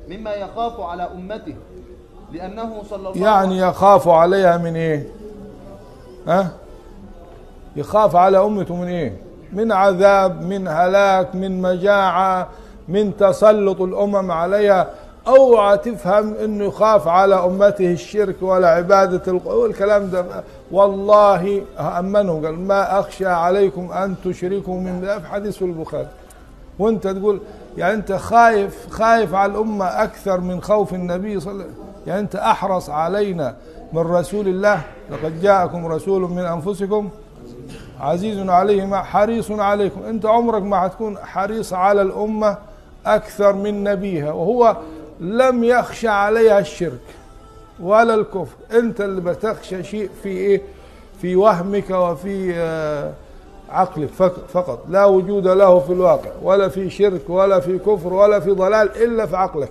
مما يخاف على أمته، لأنه صلى الله يعني يخاف عليها من إيه؟ ها؟ يخاف على أمته من إيه؟ من عذاب، من هلاك، من مجاعة، من تسلط الأمم عليها. أوعى تفهم إنه يخاف على أمته الشرك ولا عبادة الكلام ده. والله أمنهم، قال ما أخشى عليكم أن تشركوا من ده، في حديث البخاري. وأنت تقول يعني أنت خايف على الأمة أكثر من خوف النبي صلى الله عليه وسلم، يعني أنت أحرص علينا من رسول الله. لقد جاءكم رسول من أنفسكم عزيز عليه ما حريص عليكم. أنت عمرك ما هتكون حريص على الأمة أكثر من نبيها، وهو لم يخشى عليها الشرك ولا الكفر. أنت اللي بتخشى شيء في إيه؟ في وهمك وفي عقلك فقط، لا وجود له في الواقع، ولا في شرك ولا في كفر ولا في ضلال إلا في عقلك.